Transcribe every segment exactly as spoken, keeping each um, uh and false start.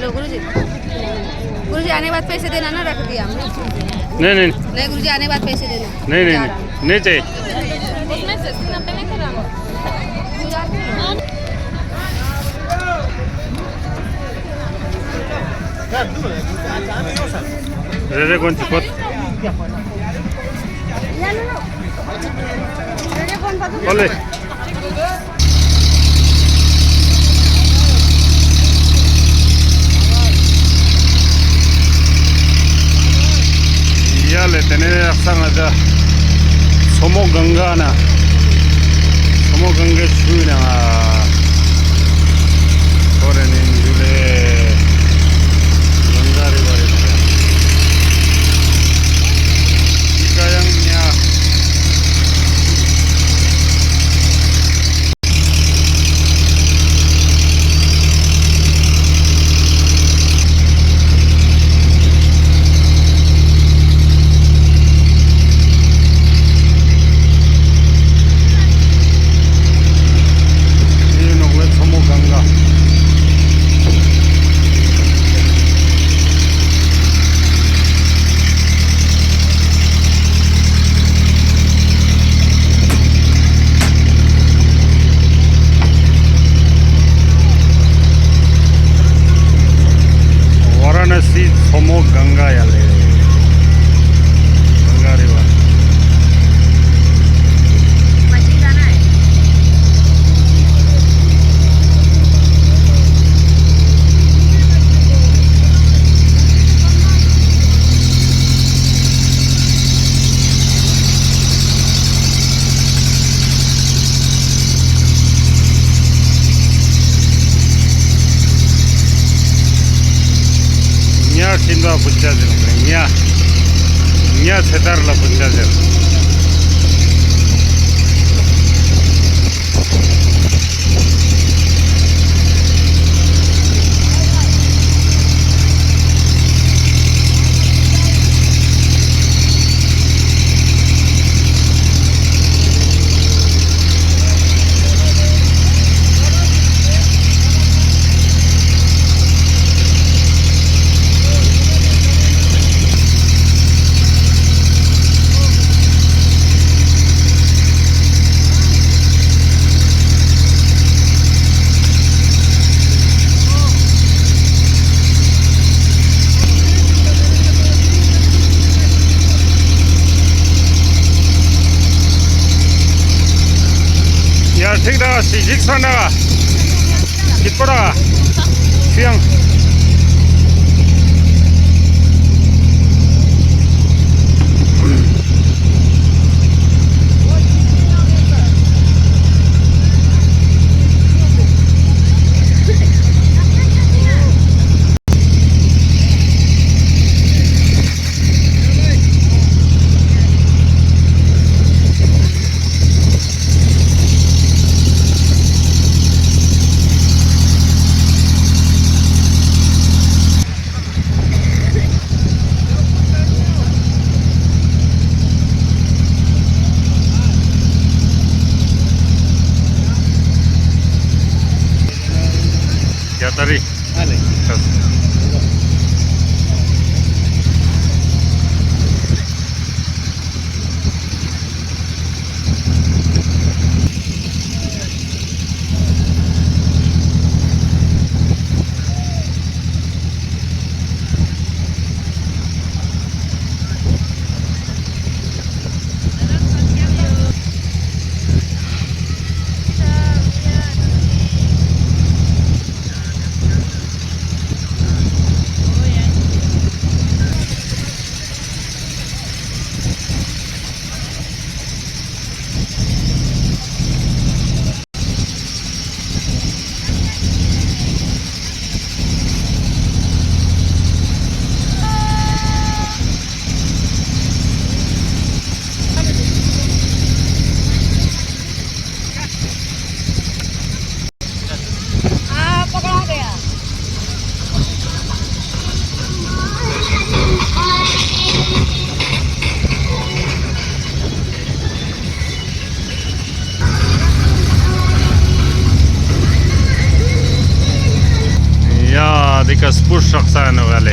लो गुरुजी, गुरुजी आने के बाद पैसे देना ना, रख दिया हमने। नहीं, नहीं। नहीं गुरुजी, आने के बाद पैसे देना। नहीं, नहीं, नहीं, नहीं चाहिए। रे रे कौन सी बात? बोले। ཡ་ལེ། དེ་ནས་ཡག་ས་ང་ད་མཚོ་མོ་གངྒཱ་ན། མཚོ་མོ་གངྒཱའི་ཆུའི་ནང་ང་ཐོ་རེ་ནས་འཇུ་ལེ། གངྒཱ་རི་བར་རེ་ནང་ཡ། འདི་ཀ་ཡང་ཉ། འདི་ནོག་ལེ་མཚོ་མོ་གངྒཱ། ཝ་ར་ཎ་སི་མཚོ་མོ་གངྒཱ་ཡ་ལེ། གངྒཱ་རི་བར། ཉ་ཁྱིམ་པ་བུ་ཆ་ཟེར་ཉ། ཉ་ཚེ་ཐར་ལ་བུ་ཆ་ཟེར། ཡ་ཐིག་ད་སི་ཞིག་སོང་ན། ཁྱི་པོ་ར། ཤི་ཡང་། རྒྱ་ད་རི། ཨ་ལེ། ཁ། ཨ་དེ་ཀ་སྤུར་སྲག་ས་ནོག་ལེ།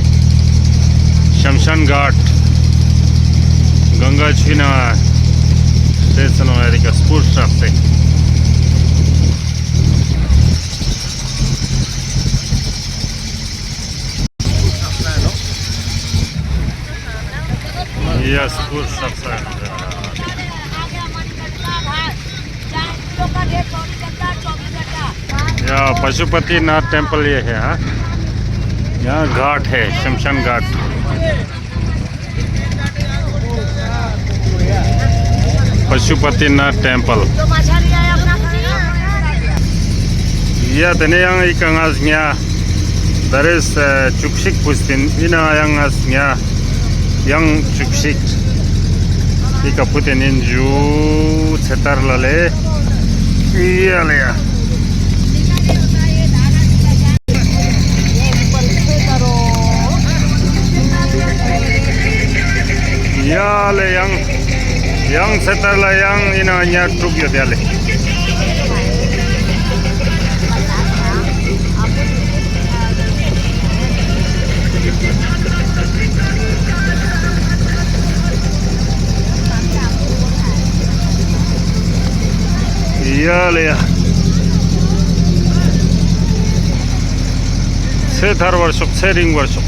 ཤམ་ཤན་གྷཊ། གངྒཱ་ཆུའི་ནང་ང་ཏེ་ཙ་ནོག་ཡ། དེ་ཀ་སྤུར་སྲག་སེ། ཡ་སྤུར་སྲག་ས་ནོག་ཡ། ཡ་པ་ཤུ་པ་ཏི་ནཱཐ་ཊེམ་པལ་ཡེ་ཧེ་ཧ། ཡ་གྷཊ་ཧེ། ཤམ་ཤན་གྷཊ། པ་ཤུ་པ་ཏི་ནཱཐ་ཊེམ་པལ། ཡ་དེ་ནས་ཡང་ཨི་ཀ་ང་ཉ་ད་རེས་ཨ་བཅུ་གཅིག་ཕུད་ཏེ་ཨིན་ན་ཡང་ང་ཉ་ཡང་བཅུ་གཅིག་ཨི་ཀ་ཕུད་ཏེ་ཨིན་ཇུ་ཚེ་ཐར་ལ་ལེ། ཡ་ལེ་ཡ། ཡ་ལེ་ཡང་ཡང་ཚེ་ཐར་ལ་ཡང་ཨིན་ན་ཉ་དྲུག་ཡོད་ཡ་ལེ། ཡ་ལེ་ཡ། ཚེ་ཐར་བར་ཤོག། ཚེ་རིང་བར་ཤོག།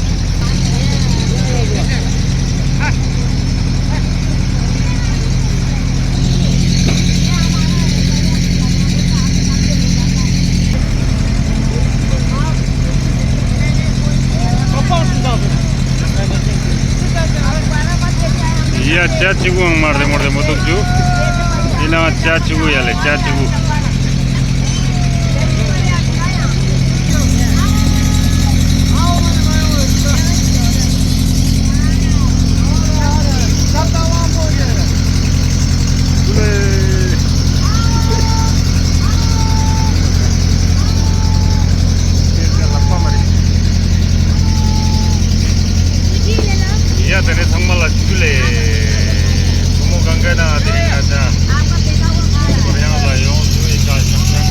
ཡ་ཅ་ཅིག་གུའང་མ་རེ་མོ་རེ་མོ་འདུག་ཅུ། ཨིན་ན་ཅ་ཅིག་གུ་ཡ་ལེ་ཅ་ཅིག་གུ། ཡ་དེ་ནས་ཚང་མ་ལ་ཇུ་ལེ། བུ་མོ་གང་ག་ན་དེ་རིང་ང་ཅག་ཁོར་ཡང་ལ་ཡོང་ཇུ་ཡི་ཀ་ཤང་ཤང་།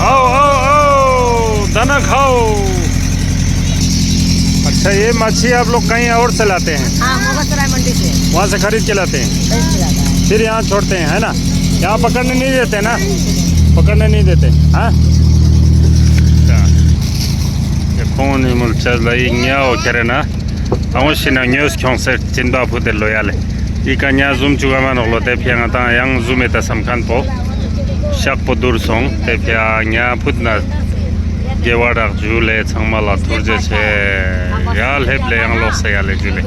आओ, आओ, आओ, दाना खाओ। अच्छा, ये मच्छी आप लोग कहीं और से लाते हैं? हाँ, मोगलसराय मंडी से। वहाँ से खरीद के लाते हैं? खरीद के लाते हैं। फिर यहाँ छोड़ते हैं, है ना? यहाँ पकड़ने नहीं देते ना? पकड़ने नहीं देते, हाँ? ཁོང་ནི་མུལ་ཆ་ལ་ཡིན་ཉའོ་ཁྱེར་ན། ཨ་འོ་ཤི་ན་ཉོས་ཁྱོང་སེར་ཅིན་པ་ཕུད་དེ་ལོ་ཡ་ལེ། ཨི་ཀ་ཉ་ཟུམ་ཅུག་ག་མ་ནོག་ལོ། དེ་ཕི་ང་ཏང་ཡང་ཟུམ་མེད་ད་སམ་ཁན་པོ་ཤག་པོ་དུར་སོང་། དེ་ཕི་ཉ་ཕུད་ན་དགེ་བ་རག་ཇུ་ལེ། ཚང་མ་ལ་ཐུགས་རྗེ་ཆེ། ཡ་ལེབ་ལེ་ཡང་ལོག་སེ་ཡ་ལེ་ཇུ་ལེ།